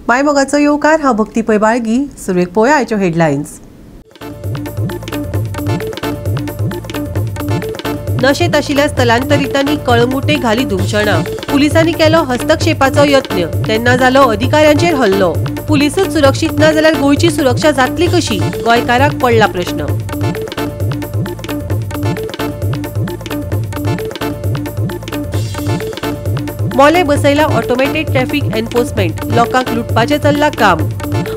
मायमोगाचो येवकार. हांव भक्ती पै बाळगी. सुरवेक पळोवया आयच्यो हेडलायन्स. नशेंत आशिल्ल्या स्थलांतरितांनी कळंगुटे घाली धुमशणां. पुलिसांनी केलो हस्तक्षेपाचो यत्न, तेन्ना जालो अधिकाऱ्यांचेर हल्लो. पुलिसूच सुरक्षीत ना जाल्यार गोंयची सुरक्षा जातली कशी? गोंयकाराक पडला प्रश्न. मोले बसयला ऑटोमेटेड ट्रॅफिक एन्फोर्समेंट, लोकांक लुटपाचें चल्लां काम.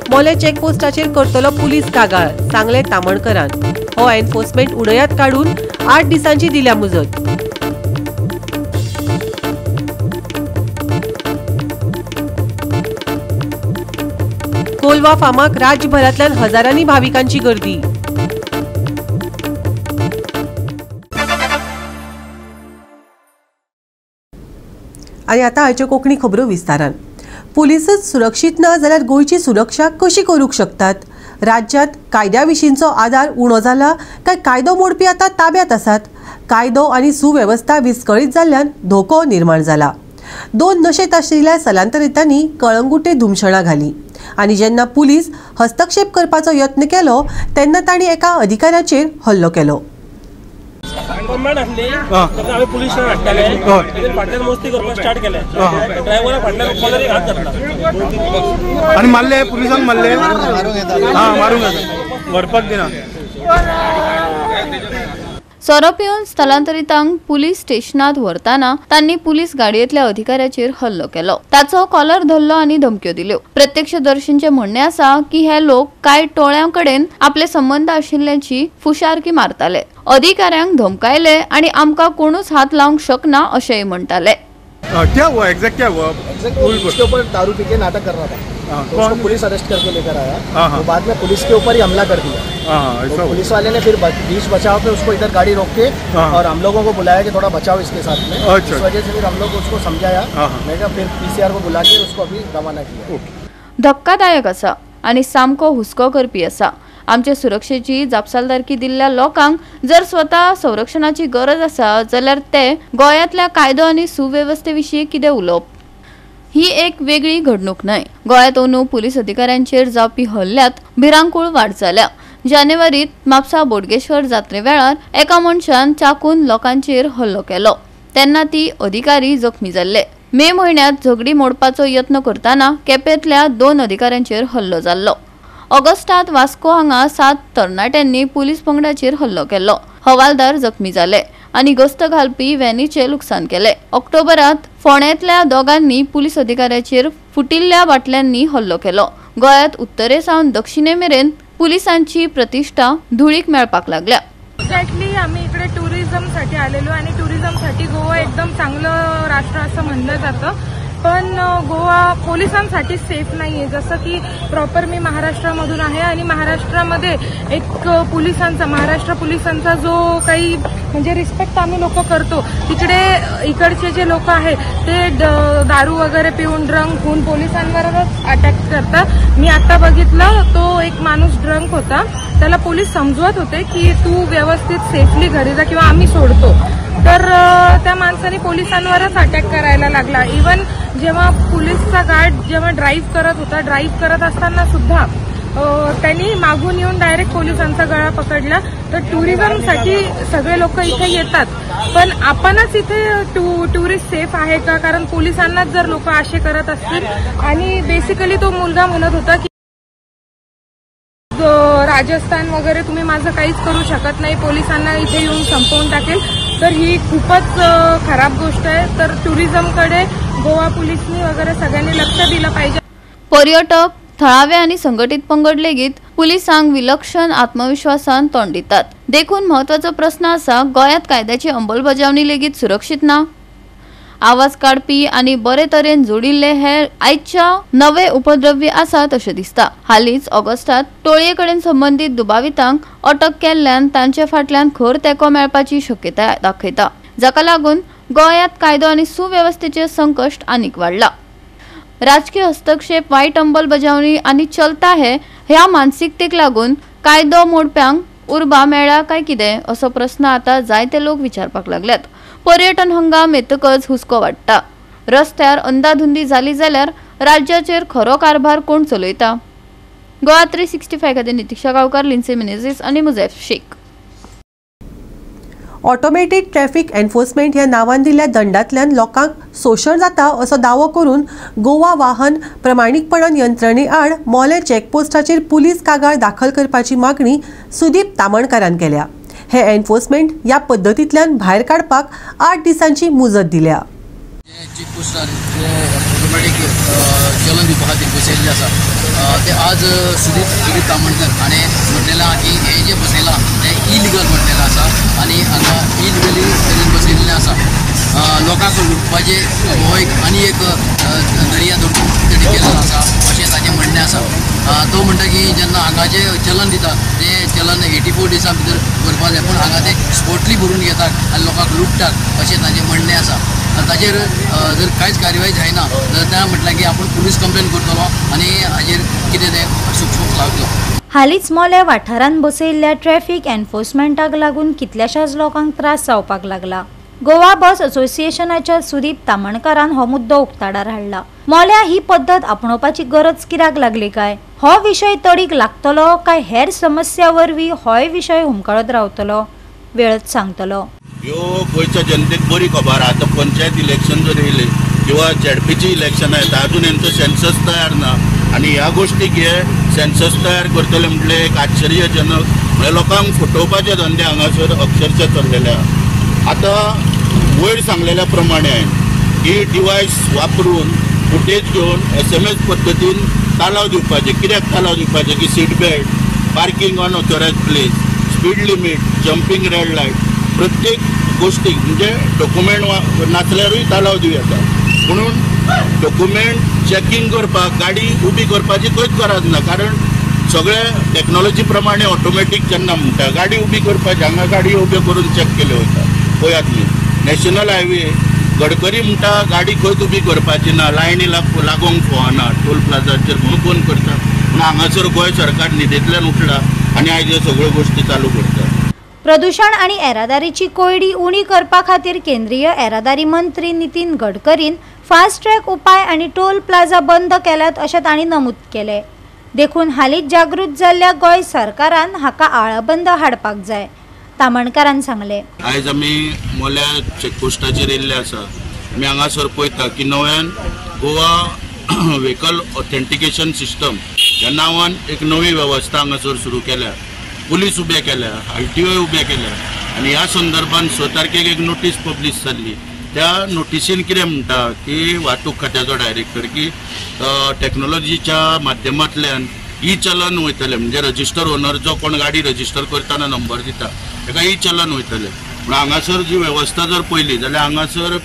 मोले चेकपोस्टाचेर करतलो पुलीस कागाळ, सांगलें तामणकरान. हो एन्फोर्समेंट उडयात काडून 8 दिसांची दिल्या मुजत. कोलवा फार्माक राज्यभरांतल्यान हजारांनी भाविकांची गर्दी. आनी आतां आयच्यो कोंकणी खबरो विस्तारान. पुलिसूच सुरक्षीत ना जाल्यार गोंयची सुरक्षा कशी करूंक शकतात? राज्यांत कायद्या विशींचो आदार उणो जाला काय कायदो मोडपी आतां ताब्यात आसात? कायदो आनी सुवेवस्था विस्कळीत जाल्ल्यान धोको निर्माण जाला. 2 नशेंत आशिल्ल्या स्थलांतरितांनी कळंगुटे धुमशणां घाली आनी जेन्ना पुलीस हस्तक्षेप करपाचो यत्न केलो तेन्ना तांणी एका अधिकाऱ्याचेर हल्लो केलो. कंप्लेंट आसली तेन्ना हांवें पुलीस स्टेशन हाडटाले, फाटल्यान मस्ती करपाक स्टार्ट केलें. ड्रायव्हरा फाटल्यान कॉलरीक हात घातला आनी मारले, पुलिसांक मारले. हां, मारूंक येता, व्हरपाक दिना. सोरो पिवन स्थलांतरितांक पुलीस स्टेशनात व्हरतना तांणी पुलीस गाडयेंतल्या अधिकाऱ्याचेर हल्लो केलो, ताचो कॉलर धरलो आनी धमक्यो दिल्यो. प्रत्यक्षदर्शींचें म्हणणें आसा की हे लोक कांय टोळ्यां कडेन आपले संबंद आशिल्ल्याची फुशारकी मारताले, अधिकाऱ्यांक धमकायले आनी आमकां कोणूच हात लावंक शकना अशेंय म्हणटाले. क्या हुआ एग्जैक्ट? क्या हुआ एग्जैक्ट? उसके ऊपर दारू पी के नाटक कर रहा था, तो उसको पुलिस अरेस्ट करके लेकर आया। तो बाद में पुलिस के ऊपर ही हमला कर दिया। तो पुलिस वाले ने फिर बीच बचाव पे उसको इधर गाड़ी रोक के और हम लोगों को बुलाया कि थोड़ा बचाओ इसके साथ में। इस वजह से फिर हम लोग उसको समझाया। मैं क्या फिर पीसीआर को बुला के उसको अभी रवाना किया। धक्कादायक आसा आनी सामको हुस्को करपी आसा. आमचे सुरक्षेची जापसालदारकी दिल्ल्या लोकांक जर स्वता संरक्षणाची गरज आसा जाल्यार ते गोंयांतल्या कायदो आनी सुवेवस्थे विशीं कितें उलोवप ही एक वेगळी घडणूक न्हय. गोंयांत अंदू पुलीस अधिकाऱ्यांचेर जावपी हल्ल्यांत भिरांकूळ वाड जाल्या. जानेवारीत म्हापसा बोडगेश्वर जात्रे वेळार एका मनशान चाकून लोकांचेर हल्लो केलो, तेन्ना ती अधिकारी जखमी जाल्ले. मे म्हयन्यांत झगडी मोडपाचो यत्न करतना केपेंतल्या 2 अधिकाऱ्यांचेर हल्लो जाल्लो. ऑगस्टात वास्को हांगा 7 तरणाट्यांनी पुलीस पंगडाचेर हल्लो केलो, हवालदार जखमी जाले आनी गस्त घालपी व्हॅनीचें लुकसाण केलें. ऑक्टोबरात फोंड्यांतल्या दोगांनी पुलीस अधिकाऱ्याचेर फुटिल्ल्या बाटल्यांनी हल्लो केलो. गोंयांत उत्तरे सावन दक्षिणे मेरेन पुलिसांची प्रतिष्ठा धुळीक मेळपाक लागल्या. एक्झॅक्टली आम्ही इकडे टुरिझमसाठी आलेलो आणि टुरिझमसाठी गोवा एकदम चांगलं राष्ट्र असं म्हणलं जातं, पण गोवा पोलिसांसाठी सेफ नाही आहे. जसं की प्रॉपर मी महाराष्ट्रामधून आहे आणि महाराष्ट्रामध्ये एक पोलिसांचा, महाराष्ट्र पोलिसांचा जो काही म्हणजे रिस्पेक्ट आम्ही लोक करतो, तिकडे इकडचे जे लोक आहेत ते दारू वगैरे पिऊन ड्रंक होऊन पोलिसांवरच अटॅक करतात. मी आता बघितलं, तो एक माणूस ड्रंक होता, त्याला पोलीस समजवत होते की तू व्यवस्थित सेफली घरी जा किंवा आम्ही सोडतो, तर त्या माणसाने पोलिसांवरच अटॅक करायला लागला. इवन जेव्हा पोलीसचा गार्ड जेव्हा ड्राईव्ह करत होता, ड्राईव्ह करत असताना सुद्धा त्यांनी मागून येऊन डायरेक्ट पोलिसांचा गळा पकडला. तर टुरिझमसाठी सगळे लोक इथे येतात, पण आपणच इथे टुरिस्ट सेफ आहे का? कारण पोलिसांनाच जर लोक असे करत असतील. आणि बेसिकली तो मुलगा म्हणत होता की राजस्थान वगैरे तुम्ही माझं काहीच करू शकत नाही, पोलिसांना इथे येऊन संपवून टाकेल. तर ही खूपच खराब गोष्ट आहे. तर टुरिझमकडे गोवा पोलिसनी वगैरे सगळ्यांनी लक्ष दिलं पाहिजे. पर्यटक, थळावे आनी संघटीत पंगड लेगीत पुलिसांक विलक्षण आत्मविश्वासान तोंड दितात. देखून म्हत्वाचो प्रस्न आसा, गोंयांत कायद्याची अंमलबजावणी लेगीत सुरक्षीत ना? आवाज काडपी आनी बरे तरेन जोडिल्ले हे आयच्या नवे उपद्रवी आसात अशें दिसता. हालींच ऑगस्टात टोळये कडेन संबंदीत दुबावितांक अटक केल्ल्यान तांचे फाटल्यान खर तेंको मेळपाची शक्यताय दाखयता, जाका लागून गोंयांत कायदो आनी सुवेवस्थेचें संकश्ट आनीक वाडलां. राजकीय हस्तक्षेप, वायट अंमलबजावणी आनी चलता हे ह्या मानसिकतेक लागून कायदो मोडप्यांक उर्बा मेळ्ळा काय कितें असो प्रस्न आतां जायते लोक विचारपाक लागल्यात. पर्यटन हंगाम येतकच हुस्को वाडटा. रस्त्यार अंदाधुंदी जाली जाल्यार राज्याचेर खरो कारभार कोण चलयता? गोवा 365 खातीर नितिक्षा गांवकार, लिन्सी मिनेझीस आनी Mujef Shaikh. Automated traffic enforcement ह्या नांवान दिल्ल्या दंडांतल्यान लोकांक शोशण जाता असो दावो करून गोवा वाहन प्रमाणीकपणान यंत्रणे आड मोलें चेकपोस्टाचेर पुलीस कागाळ दाखल करपाची मागणी सुदीप तामणकारान केल्या. हे एन्फोर्समेंट ह्या पद्दतींतल्यान भायर काडपाक 8 दिसांची मुजत दिल्या. चेकपोस्टार ऑटोमॅटीक चलन दिवपा खातीर बसयल्लें आसा ते आज सुदीप तामणकर हाणें म्हटलेलें आहा की हें जें बसयलां तें इलिगल म्हटलेलें आसा आनी हांगा इलिगली तरेन बसयल्लें आसा. लोकांक लुटपाचें हो एक आनी एक दर्या तेणी केल्लो आसा अशें ताचें म्हणणें आसा. तो म्हणटा की जेन्ना हांगा जें चलन दिता तें चलन 84 दिसां भितर भरपाक जाय, पूण हांगा तें स्पोटली भरून घेतात आनी लोकांक लुट्टात अशें ताचें म्हणणें आसा. ताचेर जर कांयच कारवाय जायना जाल्यार त्या म्हटलें की आपूण पुलीस कंप्लेन करतलो आनी हाजेर कितें तें सुक्षूक लावतलो. हालींच मोलें वाठारांत बसयल्ल्या ट्रॅफिक एन्फोर्समेंटाक लागून कितल्याशाच लोकांक त्रास जावपाक लागला. गोवा बस असोसिएशनाच्या सुदीप तामणकारान हो मुद्दो उक्ताडार हाडला. मोल्या ही पद्दत आपणोवपाची गरज कित्याक लागली काय? हो विशय तडीक लागतलो काय हेर समस्या वरवीं होय विशय हुमकळत रावतलो? वेळच सांगतलो. ह्यो गोंयच्या जनतेक बरी खबर आहा. आतां पंचायत इलेक्शन जर येयलें किंवा झेडपीची इलेक्शनां येता, अजून हेंचो सेन्सस तयार ना आनी ह्या गोश्टीक हे सेन्सस तयार करतले म्हटलें एक आश्चर्यजनक, म्हळ्यार लोकांक फटोवपाचे धंदे हांगासर अक्षरशः चल्लेले आहा. आतां वयर सांगलेल्या प्रमाणे ही डिवायस वापरून फुटेज घेवन SMS पद्दतीन तालाव दिवपाचे. कित्याक तालाव दिवपाचे की seat belt, parking unauthorised place, speed limit, jumping red light, प्रत्येक गोष्टीक म्हणजे डॉक्युमेंट नासल्यारूय तालाव दिवं येता. म्हणून डॉक्युमेंट चॅकिंग करपाक गाडी उबी करपाची खंयच गरज ना, कारण सगळे टॅक्नोलॉजी प्रमाणे ऑटोमॅटीक जेन्ना म्हणटा गाडी उबी करपाची, हांगा गाडी उब्यो करून चॅक केल्यो वयता. पळयात न्ही, नॅशनल हायवे गडकरी म्हणटा गाडी खंयच उबी करपाची ना, लायनी लागोंक फावना टोल प्लाझाचेर म्हणून बंद करता. पूण हांगासर गोंय सरकार न्हिदेंतल्यान उठला आनी आयज ह्यो सगळ्यो गोश्टी चालू करता. प्रदूषण आनी येरादारीची कोंयडी उणी करपा खातीर केंद्रीय येरादारी मंत्री नितीन गडकरीन फास्ट ट्रॅक उपाय आनी टोल प्लाझा बंद केल्यात अशें तांणी नमूद केलें. देखून हालींच जागृत जाल्ल्या गोंय सरकारान हाका आळाबंद हाडपाक जाय, तामणकारान सांगलें. आयज आमी मोल्या चेकपोस्टाचेर येयल्ले आसा. आमी हांगासर पळयता की नव्यान गोवा व्हेकल ऑथेंटिकेशन सिस्टम ह्या नांवान एक नवी वेवस्था हांगासर सुरू केल्या. पुलीस उबे केल्या, RTO उबे केल्या आनी ह्या संदर्भात 6 तारखेक एक नोटीस पब्लीश जाल्ली. त्या नोटिसीन कितें म्हणटा की वाहतूक खात्याचो डायरेक्टर की टॅक्नोलॉजीच्या माध्यमांतल्यान ई चलन वयतलें, म्हणजे रजिस्टर ओनर जो कोण गाडी रजिस्टर करतना नंबर दिता ताका ई चलन वयतलें. पूण हांगासर जी वेवस्था जर पळयली जाल्यार हांगासर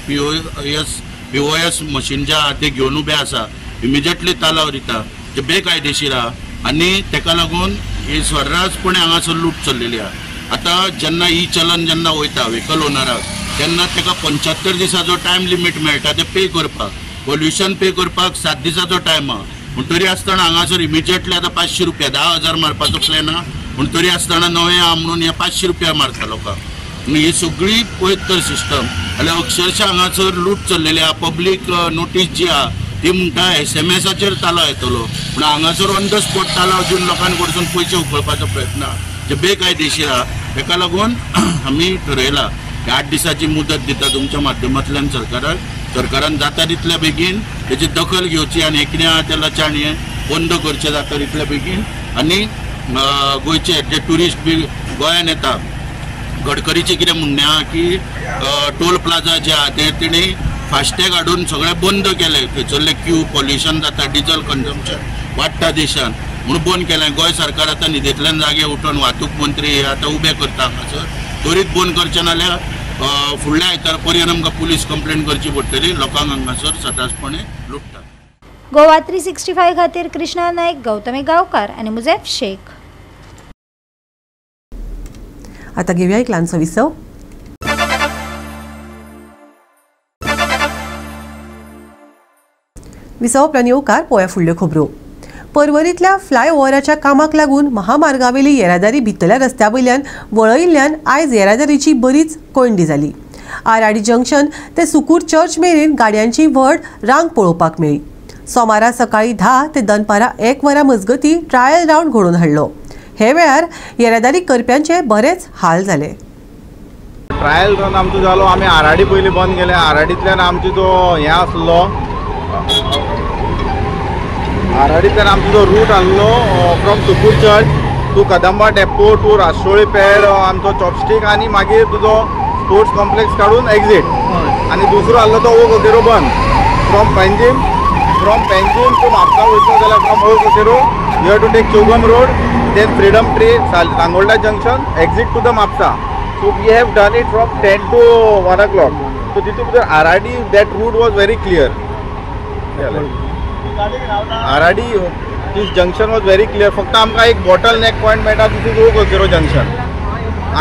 POS machine जे आहा ते घेवन उबे आसा, इमिजिएटली तालाव दिता जे बेकायदेशीर आहा आनी ताका लागून ही सर्रासपणे हांगासर लूट चल्लेली आहा. आतां जेन्ना ई चलन जेन्ना वयता व्हेकल ओनराक तेन्ना ताका 75 दिसाचो टायम लिमीट मेळटा ते पे करपाक. पोल्युशन पे करपाक 7 दिसाचो टायम आहा. पूण तरी आसतना हांगासर इमिजिएटली आतां 500 रुपया 10,000 मारपाचो प्लॅन आहा, पूण तरी आसतना नवें आहा म्हणून हे 500 रुपया मारता लोकांक. ही सगळी पळयत तर सिस्टम जाल्यार अक्षरशः हांगासर लूट चल्लेली आहा. पब्लीक नोटीस जी आहा ती म्हणटा SMSाचेर तालाव येतलो, पूण हांगासर ऑन the spot तालाव दिवन लोकां कडसून पयशे उखलपाचो प्रयत्न आहा जे बेकायदेशीर आहा. ताका लागून आमी ठरयलां की 8 दिसाची मुदत दिता तुमच्या माध्यमांतल्यान सरकाराक, सरकारान जाता तितल्या बेगीन तेची दखल घेवची आनी कितें आहा तें लचाण हें बंद करचें जाता तितल्या बेगीन. आनी गोंयचे जे ट्युरिस्ट बी गोंयान येता, गडकरीचें कितें म्हणणें आहा की टोल प्लाझा जे आहा ते तेणी फास्टॅग हाडून सगळें बंद केलें, थंयसरलें क्यू पॉल्युशन जाता, डिजल कन्जम्पशन वाडटा देशान म्हणून बंद केलें. गोंय सरकार आतां न्हिदेंतल्यान जागे उठून वाहतूक मंत्री हे आतां उबे करता हांगासर, त्वरीत बंद करचें नाल्यार फुडल्या आयतार पर्यंत आमकां पुलीस कंप्लेन करची पडटली. लोकांक हांगासर सटासपणे लुट्टात. गोवा 365 खातीर कृष्णा नायक, गौतमी गांवकार आनी मुजेफ शेख. आता घेऊया एक ल्हानसो विसव. विसव उपरांत येवकार पळोवया फुडल्यो खबरो. पर्वरींतल्या फ्लायओव्हराच्या कामाक लागून महामार्गावेली येरादारी भितरल्या रस्त्या वयल्यान वळयिल्ल्यान आयज येरादारीची बरीच कोंयडी जाली. आराडी जंक्शन ते सुकूर चर्च मेरेन गाडयांची व्हड रांग पळोवपाक मेळ्ळी. सोमारा सकाळी 10 ते दनपारा 1 वरां मजगती ट्रायल रावंड घडोवन हाडलो. हे वेळार येरादारी करप्यांचे बरेच हाल जाले. ट्रायल रन आमचो जालो. आमी आराडी पयलीं बंद केले. आराडींतल्यान आमचो जो हें आसलो, आराडींतल्यान आमचो जो रूट आसलो from Sukur church to Kadamba depot to Rastoli pad आमचो चॉपस्टीक आनी मागीर तुजो स्पोर्ट्स कॉम्प्लेक्स काडून एक्झीट. आनी दुसरो आसलो तो ओक ओकेरो बंद from Panjim, from Panjim to Mapusa वयतलो जाल्यार from Old Cunqueiro you have to take Chogm road, then Freedom Tree, Sangolda junction, exit to the Mapusa. So we have done it from 10 to 1 o'clock. So तितून भितर Aradi that route was very clear. Aradi this junction was very clear. फक्त आमकां एक bottle नेक point मेळटा, this is Old Cunqueiro junction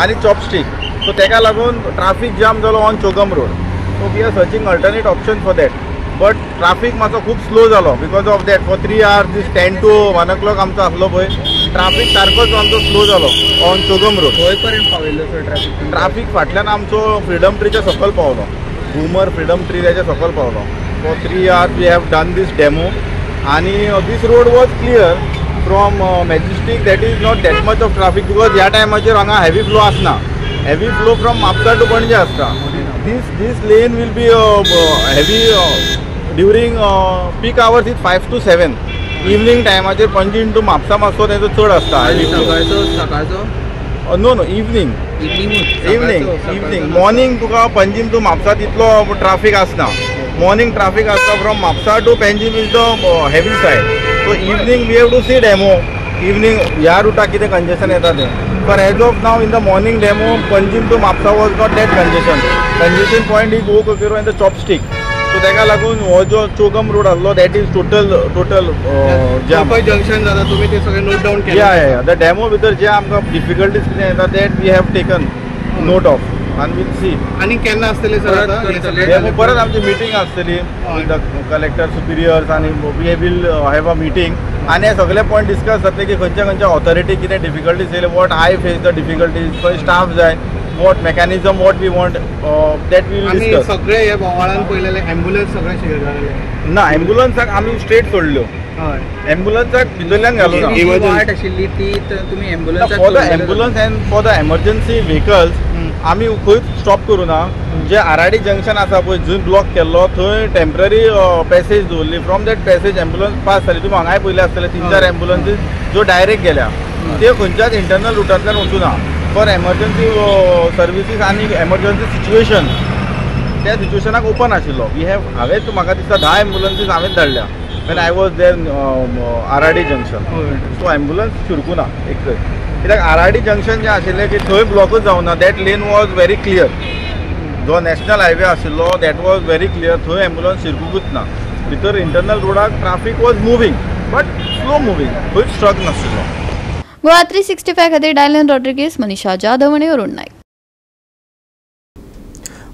आनी chopstick. So तेका लागून traffic jam जालो on Chogm road. So we are searching alternate option for that, but traffic मातसो खूब स्लो जालो because of that. For 3 hours this 10 to 1 o'clock आमचो आसलो पळय ट्राफीक सारकोच आमचो स्लो जालो ऑन चोगम रोड. खंय पर्यंत पावयलो सर ट्राफीक? ट्राफीक फाटल्यान आमचो फ्रिडम ट्रीच्या सकयल पावलो, घुमर फ्रिडम ट्री त्याच्या सकयल पावलो. For 3 hours we have done this demo आनी this road was clear from Majestic. That is not that much of traffic because ह्या टायमाचेर हांगा हेवी फ्लो आसना. Heavy flow from Mapusa to Panaji आसता. This lane will be heavy during peak hours is 5 to 7. Evening टायमाचेर Panaji two Mapusa मातसो तेजो चड आसता. सकाळचो no no evening evening evening morning तुका पणजीम टू म्हापसा तितलो ट्राफीक आसना. मॉर्निंग ट्राफीक आसता from Mapusa to Panjim is the heavy side. So evening we have to see demo. Evening ह्या रुटाक कितें कंजेशन येता तें. But as of now in the morning demo Panjim to Mapusa was not that congestion. Congestion point is Old Cunqueiro and the Chopstick. So तेका लागून हो जो चोगम road आसलो that is total total jam. Junction जाता तुमी ते सगळे note down केले. या या the demo भितर जे आमकां डिफिकल्टीज कितें येता that we have taken note of आनी वील सी. आनी केन्ना आसतले सर डेमो? परत आमची मिटींग आसतली विथ the collector सुपिरियर्स आनी we will have a meeting आनी हे सगळे पॉयंट डिस्कस जातले की खंयच्या खंयच्या ऑथॉरिटी कितें डिफिकल्टीज येयले, what I face the difficulties, खंय स्टाफ जाय, what mechanism what we want, that we will discuss. सगळे हे बोवाळान पयलेले एम्बुलन्स सगळे शेयर जालेले ना. एम्बुलन्साक आमी स्ट्रेट सोडल्यो, एम्बुलन्साक भितरल्यान घालूना. वाट आशिल्ली ती तुमी एम्बुलन्साक for the ambulance and for the emergency vehicles आमी खंयच स्टॉप करूना. जे आराडी जंक्शन आसा पळय जंय ब्लॉक केल्लो थंय टेम्पररी पॅसेज दवरली. From that passage ambulance pass जाली. तुमी हांगाय पयले आसतले 3-4 एम्बुलन्सीस ज्यो डायरेक्ट गेल्या त्यो खंयच्याच इंटरनल रुटांतल्यान वचूना. फॉर एमर्जन्सी सर्विसीस आनी एमर्जन्सी सिच्युएशन त्या सिच्युएशनाक ओपन आशिल्लो. We have हांवें म्हाका दिसता 10 एम्बुलन्सीस हांवें धाडल्या when I was there Aradi junction. So ambulance शिरकूना एक थंय, कित्याक आराडी जंक्शन जें आशिल्लें की थंय ब्लॉकूच जावना. That lane was very clear. जो नॅशनल हायवे आशिल्लो that was very clear. थंय एम्बुलन्स शिरकुकूच ना. भितर इंटरनल रोडाक traffic was moving but slow moving, खंयच स्ट्रक नाशिल्लो. गोवा 365 खातीर डायलन रॉड्रिगेज, मनीषा जाधव आनी अरुण नायक.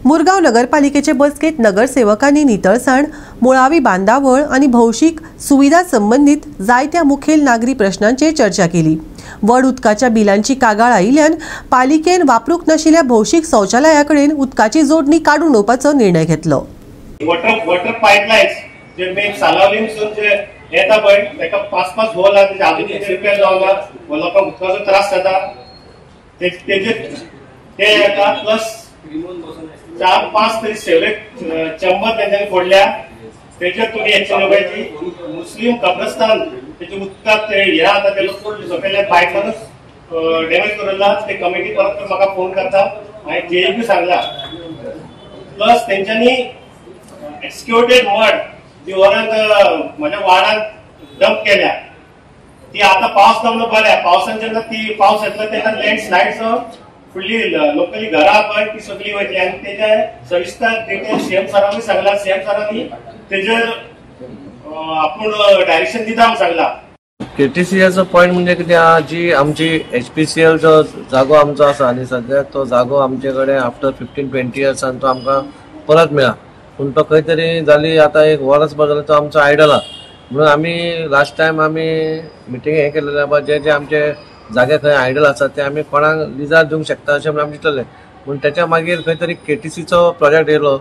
मुरगांव नगरपालिकेचे बसकेत नगरसेवकांनी नितळसाण, मुळावी बांदावळ आनी भौशीक सुविधा संबंदीत जायत्या मुखेल नागरी प्रश्नांचेर चर्चा केली. व्हड उदकाच्या बिलांची कागाळ आयिल्ल्यान पालिकेन वापरूंक नाशिल्ल्या भौशीक शौचालया कडेन उदकाची जोडणी काडून उडोवपाचो निर्णय घेतलो. वॉटर पायपलायन्स जे मेन सालावलीमसून जे येता पळय ताका 5-5 होल आहा, तेजे आजून रिपेर जावना, लोकांक उदकाचो त्रास जाता. तेजे ते येता प्लस 4-5 तरी सेवरेज चेंबर तेंच्यांनी फोडल्या. तेजेर तुमी एक्शन घेवपाची. मुस्लीम कब्रस्तान तेजे उदकाक ते हे आता ते सकयल्या पायपानूच डॅमेज करून ते कमिटी परत म्हाका फोन करता. हांवें जेईबी सांगला. प्लस तेंच्यांनी एक्सक्युटेड मड जी वरांत म्हज्या वार्डांत डंप केल्या ती आतां पावस जमलो बरें. पावसान जेन्ना ती पावस येतलो तेन्ना लँड स्लायड फुडली लोकली घरां पळय ती सगळी वयतली. आनी तेजे सविस्तर डिटेल सीएम सरांनी सांगला. सीएम सरांनी तेजेर आपूण डायरेक्शन दिता म्हूण सांगला. केटीसीएचो पॉयंट म्हणजे कितें आहा, जी आमची HPCL जो जागो आमचो आसा आनी सद्याक तो जागो आमचे कडेन आफ्टर 15-20 इयर्सान तो आमकां परत मेळ्ळा. पूण तो खंय तरी जाली आतां एक वर्स बदल तो आमचो आयडल आहा. म्हणून आमी लास्ट टायम आमी मिटींग हें केलेलें बाबा जे जे आमचे जागे खंय आयडल आसा ते आमी कोणाक लिजार दिवंक शकता अशें म्हणून आमी चिंतलें. पूण तेच्या मागीर खंय तरी केटीसीचो प्रोजेक्ट येयलो.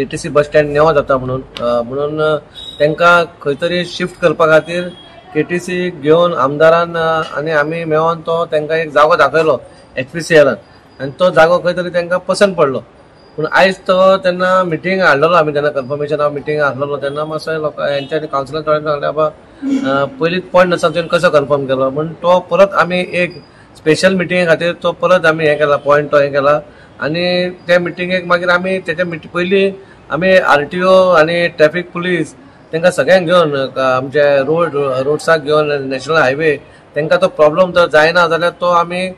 KTC bus stand नेवो जाता म्हणून म्हणून तांकां खंय तरी शिफ्ट करपा खातीर केटीसी घेवन आमदारान आनी आमी मेळोन तो तांकां एक जागो दाखयलो HPCLान आनी तो जागो खंय तरी तांकां पसंत पडलो. पूण आयज तो तेन्ना मिटींग हाडलेलो आमी तेन्ना कन्फर्मेशन मिटींग हाडलेलो तेन्ना मातसो लोकां हेंच्यांनी कावन्सिलर थोड्यांनी सांगलें बाबा पयलींच पॉयंट आसा तुवें कसो कन्फर्म केलो म्हूण तो परत आमी एक स्पेशल मिटिंगे खातीर तो परत आमी हें केला पॉयंट तो हें केला आनी त्या मिटिंगेक मागीर आमी तेच्या पयलीं आमी RTO आनी ट्रॅफिक पुलीस तांकां सगळ्यांक घेवन आमचे रोड्साक घेवन नॅशनल हायवे तांकां तो प्रॉब्लम जर जायना जाल्यार तो आमी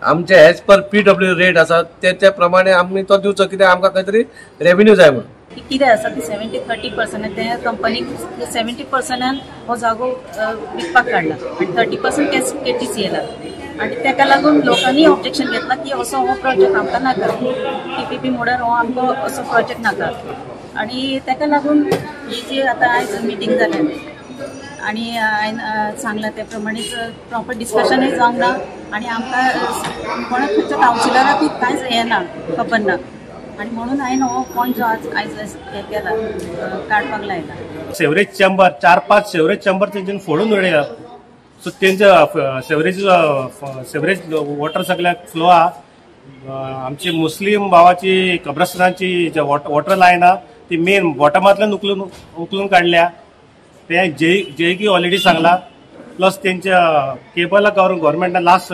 आमचे एज पर PW rate आसा ते प्रमाणे आमी तो दिवचो कित्याक आमकां खंय तरी रेवेन्यू जाय म्हणून. कितें आसा ती 70-30% ते कंपनीक 70% हो जागो विकपाक काडला आनी 30% KTCLाक आनी ताका लागून लोकांनी ऑब्जेक्शन घेतला की असो हो प्रोजेक्ट आमकां नाका, PPP मोडार हो आमकां असो प्रोजेक्ट नाका आनी ताका लागून ही जी आतां आयज मिटींग जाल्या आनी हांवें सांगलां ते प्रमाणेच प्रॉपर डिस्कशनूय जावंक ना आनी आमकां कोणा खंयच्या कावन्सिलराकूय कांयच हें ना, खबर ना आनी म्हणून हांवें हो पॉयंट जो आज आयज हें केला काडपाक लायला. सेवरेज चेंबर 4-5 सेवरेज चेंबर तेंच्यानी फोडून उडयला. सो तेंच्या सेवरेज वॉटर सगळ्याक फ्लो आहा. आमची मुस्लीम भावाची कब्रस्तानाची जे वॉटर लायन आहा ती मेन बॉटमांतल्यान उखलून काडल्या. ते जेईकी ऑलरेडी सांगला. प्लस तेंच्या केबलाक गव्हर्मेंटान लास्ट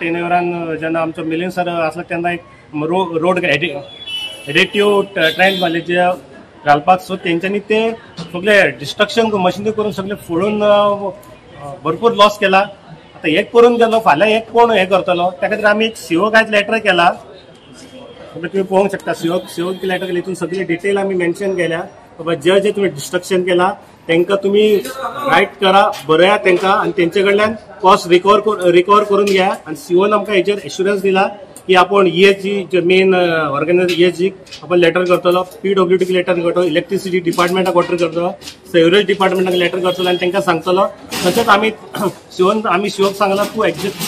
10 इयरान जेन्ना आमचो मिलिंद सर आसलो तेन्ना एक रोड एडिटीव ट्रेंड मारले जे घालपाक. सो तेंच्यांनी ते सगळे डिस्ट्रक्शन मशिनरी करून सगळे फोडून भरपूर लॉस केला. आतां एक करून गेलो फाल्यां एक कोण हें करतलो त्या खातीर आमी एक सीओक आयज लेटर केला. तुमी पळोवंक शकता सीओक लेटर केला हितून सगळे डिटेल आमी मेन्शन केल्या बाबा जे जे तुमी डिस्ट्रक्शन केला तांकां तुमी रायट करा, बरया तांकां आनी तेंचे कडल्यान कॉस्ट रिकवर करून घ्या. आनी सीओन आमकां हेचेर एश्युरन्स दिला की आपण ESG जे मेन ऑर्गनायज ESG आपण लेटर करतलो, PWD letter करतलो, इलेक्ट्रिसिटी डिपार्टमेंटाक लेटर करतलो, सेवरेज डिपार्टमेंटाक लेटर करतलो आनी तांकां सांगतलो. तशेंच आमी सीओक सांगला तूं एक्झॅक्ट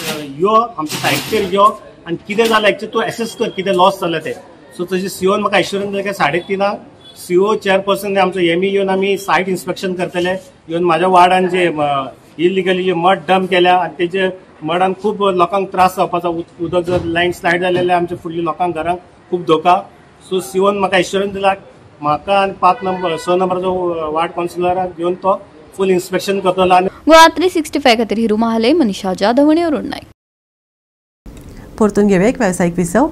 यो आमच्या सायटीचेर यो आनी कितें जालें एक्चुअली तूं एसेस कर कितें लॉस जालें तें. सो तशें सीओन म्हाका एश्युरन्स दिलें की 3:30 सीओ चेअरपर्सन आमचो एमई येवन आमी सायट इन्स्पेक्शन करतले. येवन म्हाज्या वार्डान जे इलिगली जे मड डंप केल्या आनी तेजे मडान खूब लोकांक त्रास जावपाचो, उदक जर लायन स्लायड जालें आमच्या फुडल्या लोकांक घरांक खूब धोका. सो सीओन म्हाका एश्युरन्स दिला म्हाका आनी 5 नंबर 6 नंबराचो वार्ड कावन्सिलराक घेवन तो फूल इन्स्पेक्शन करतलो. आनी गोवा 365 खातीर हिरू महाले, मनीषा जाधव आनी अरुण नायक. परतून घेवया एक वेवसायीक विसव.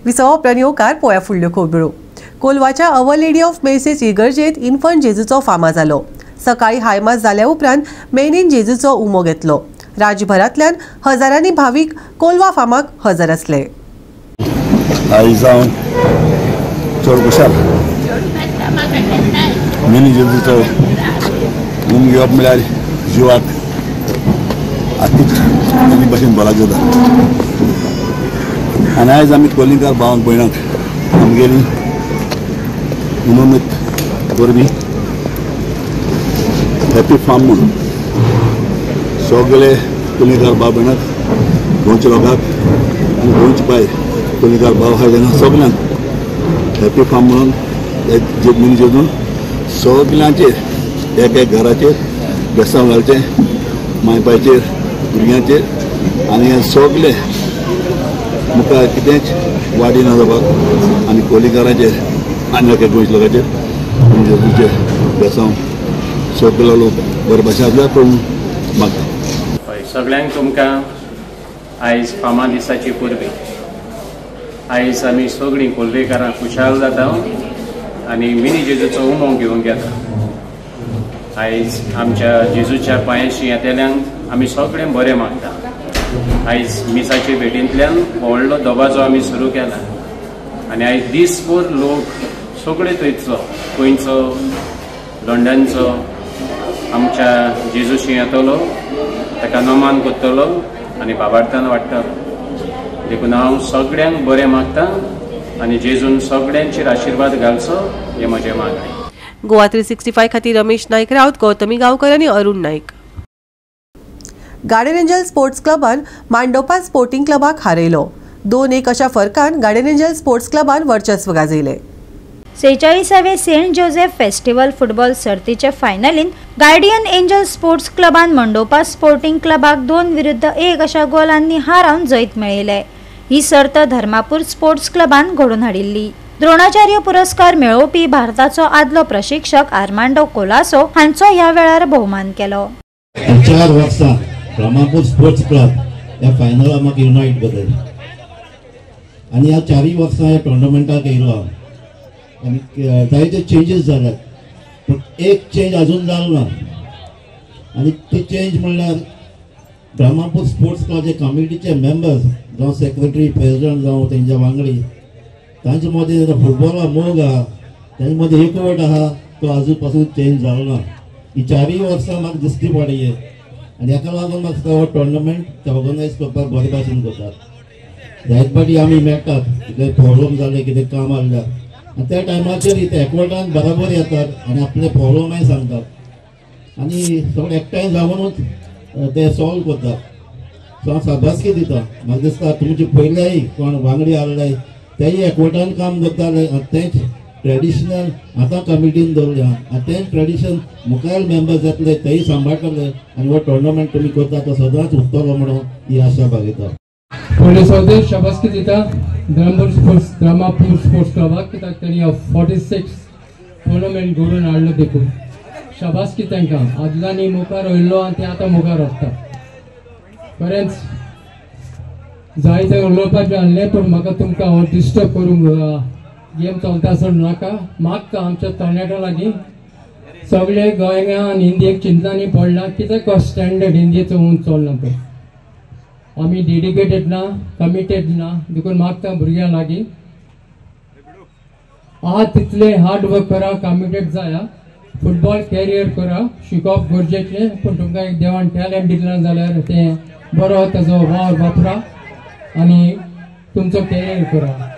विसवा उपरांत येवकार पोया फुडल्यो खबरो. कोलवाच्या our lady of message इगर्जेत इन्फंट जेजूचो फामा जालो. सकाळी हायमास जाल्या उपरांत मेनीन जेजूचो उमो घेतलो. राज्यभरांतल्यान हजारांनी भावीक कोलवा फामाक हजर आसले. आयज हांव चड खुशाल मिनी जेजूचो उमो घेवप म्हळ्यार जिवाक आतीच आनी भशेन भलाक जाता. आनी आयज आमी कोलिंगकार भावांक भयणांक आमगेली उमोमीत वरवीं हॅपी फार्म म्हणून सगळे कोलिंगकार भाव भयणांक गोंयच्या लोकांक आनी गोंयचे भायर कोलिंगकार भाव आसा तेन्ना सगळ्यांक हॅपी फार्म म्हणून मिनी जेजून सगळ्यांचेर एक एक घराचेर बेसांव घालचें मायपायचेर भुरग्यांचेर आनी हे सगळे मुखार कितेंच वाडी ना जावपाक आनी कोलिंगकारांचेर आनी एका गोंयच्या लोकांचेर जेजूचेर बेसांव सगळे लोक बरे भाशेन आसल्यार पूण मागता. सगळ्यांक तुमकां आयज फामा दिसाची परबी. आयज आमी सगळीं कोल्वेकारां खुशाल जाता आनी मिनी जेजूचो उमो घेवंक येता. आयज आमच्या जेजूच्या पांयाशी येतल्यांक आमी सगळें बरें मागता. आयज मिसाचे भेटींतल्यान व्हडलो दबाजो आमी सुरू केला आनी आयज दीसभर लोक सगळे थंयचो गोंयचो लंडनचो आमच्या जेजूशी येतलो, ताका नमान करतलो आनी बाबार्थान वाडटलो. देखून हांव सगळ्यांक बरें मागता आनी जेजून सगळ्यांचेर आशिर्वाद घालचो हें म्हजें मागणें. गोवा 365 खातीर रमेश नायक राऊत, गौतमी गांवकर आनी Arun Naik. Guardian Angel Sports क्लबान मांडोपा स्पोर्टिंग क्लबाक हारयलो. 2-1 अशा फरकान गार्डियन एंजल स्पोर्ट्स क्लबान वर्चस्व गाजयलें. 46वे सेंट जोसेफ फेस्टिवल फुटबॉल सर्तीचे फायनलीन गार्डियन एंजल स्पोर्ट्स क्लबान मंडोपा स्पोर्टिंग क्लबाक 2-1 अशा गोलांनी हारावन जैत मेळयलें. ही सर्त धर्मापूर स्पोर्ट्स क्लबान घडोवन हाडिल्ली. द्रोणाचार्य पुरस्कार मेळोवपी भारताचो आदलो प्रशिक्षक आर्मांडो कोलासो हांचो ह्या वेळार भोवमान केलो. 4 वर्सां धर्मापूर स्पोर्ट्स क्लब ह्या फायनला म्हाका युनायट बदल आनी ह्या 4 वर्सां ह्या टुर्नामेंटाक येयलो आनी जायते चेंजीस जाल्यात, पूण एक चेंज अजून जालो ना आनी ती चेंज म्हणल्यार ब्रह्मापूर स्पोर्ट्स क्लबाचे कमिटीचे मेंबर्स जावं सेक्रेटरी प्रेसिडेंट जावं तेंच्या वांगडी तांचे मदीं फुटबॉला मोग आहा, तांचे मदीं एकवट आहा, तो आजून पासून चेंज जालो ना. ही 4 वर्सां म्हाका दिसती पडली आनी हाका लागून म्हाका हो टुर्नामेंट ऑर्गनायज करपाक बरे भाशेन करतात. जायत फावटी आमी मेळटात, कितें प्रॉब्लम जालें, कितें काम आहल्यार आनी त्या टायमाचेर ते एकवटान बराबर येतात आनी आपले प्रॉब्लमय सांगतात आनी सगळे एकठांय जावनूच ते सॉल्व करतात. सो हांव शाबासकी दिता. म्हाका दिसता तुमचे पयलेय कोण वांगडी आहले तेय एकवटान काम करताले आनी तेंच ट्रेडिशनल आतां कमिटीन दवरल्या आनी तेंच ट्रेडिशन मुखार मेंबर्स जातले तेय सांबाळटले आनी हो टुर्नामेंट तुमी करता तो सदांच उरतलो म्हणून ही आशा बागयता. पयलीं सगळें शाबासकी दिता धर्मापूर स्पोर्ट्स क्लबाक, कित्याक तेणी 46 टुर्नामेंट घडोवन हाडलो देखून शाबासकी तांकां. आदल्यांनी मुखार वयल्लो आनी ते आतां मुखार वता. खरेंच जायते उलोवपाचें आहलें, पूण म्हाका तुमकां हांव डिस्टर्ब करूंक गेम चलता आसतना नाका. मागता आमच्या तरणाट्यां लागीं सगळे गोंया आनी इंडियेक चिंतनांनी पडलां कित्याक स्टँडर्ड इंडियेचो उंच चलना तो. आमी डेडिकेटेड ना, कमिटेड ना, देखून मागता भुरग्यां लागीं आहा तितलें हार्ड वर्क करा, कमिटेड जाया, फुटबॉल कॅरियर करा, शिकप गरजेचें, पूण तुमकां एक देवान टॅलंट दितलें जाल्यार तें बरो ताजो वावर वापरा आनी तुमचो कॅरियर करा.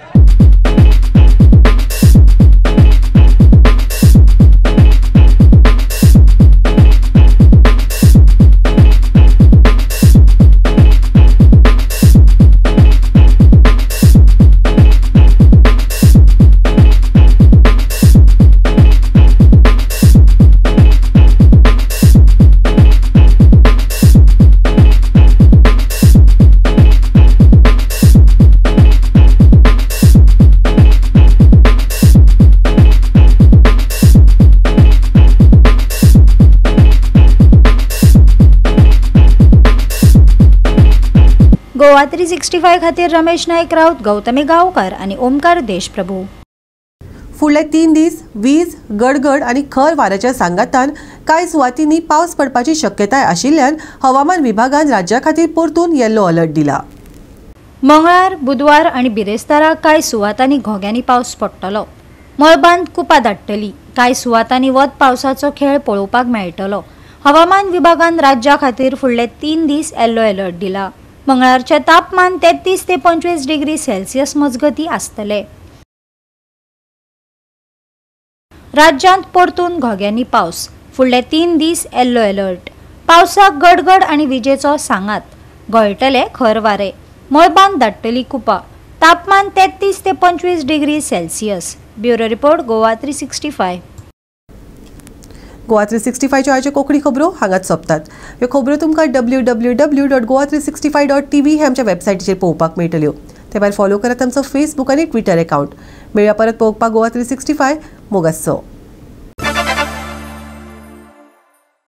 गोवा 365 खातीर रमेश नायक राऊत, गौतमी गांवकार आनी ओमकार देशप्रभू. फुडले 3 दीस वीज, गडगड आनी खर वाऱ्याच्या सांगातान कांय सुवातींनी पावस पडपाची शक्यताय आशिल्ल्यान हवामान विभागान राज्या खातीर परतून येलो अलर्ट दिला. मंगळार, बुधवार आनी बिरेस्तारा कांय सुवातांनी घोग्यांनी पावस पडटलो. मळबांत कुपां दाट्टली. कांय सुवातांनी वत पावसाचो खेळ पळोवपाक मेळटलो. हवामान विभागान राज्या खातीर फुडले 3 दीस येलो अलर्ट दिला. मंगळारचें तापमान 33 ते 25 डिग्री सेल्सियस मजगती आसतले. राज्यांत परतून घोग्यांनी पावस. फुडले 3 दीस येलो अलर्ट. पावसाक गडगड आनी विजेचो सांगात. गळटले खर वारे. मळबांत दाट्टली कुपां. तापमान 33 ते 25 degree Celsius. Bureau report, Goa 365. Goa 365च्यो आयच्यो कोंकणी खबरो हांगाच सोंपतात. ह्यो खबरो तुमकां www.goa365.tv हे आमच्या वेबसायटीचेर पळोवपाक मेळटल्यो. ते भायर फॉलो करात आमचो फेसबूक आनी ट्विटर एकावंट. मेळया परत पळोवपाक गोवा 365. मोगासो.